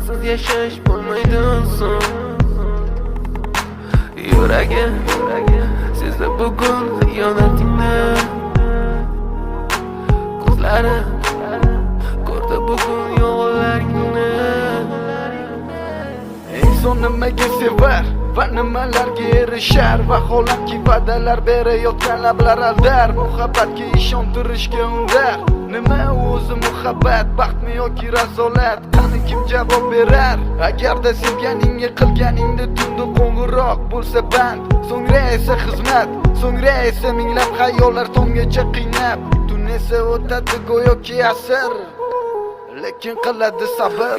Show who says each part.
Speaker 1: Sensiz yashash bo'lmaydi oson. Yuragim sezdi bugun xiyonatingni. Ko'zlarim ko'rdi bugun yolg'onlaringni.
Speaker 2: Inson nimaga sevar va nimalarga erishar? Vaholanki, va'dalar berayotgan lablar aldar, muhabbatga ishontirishga undar. Nima u o'zi muhabbat, baxtmi yoki razolat? Qani, kim javob berar? Agarda sevganingga qilganingda tunda qo'ng'iroq bo'lsa band, so'ngra esa xizmat, so'ngra esa minglab xayollar tonggacha qiynab, tun esa o'tadi go'yoki asr, lekin qiladi sabr.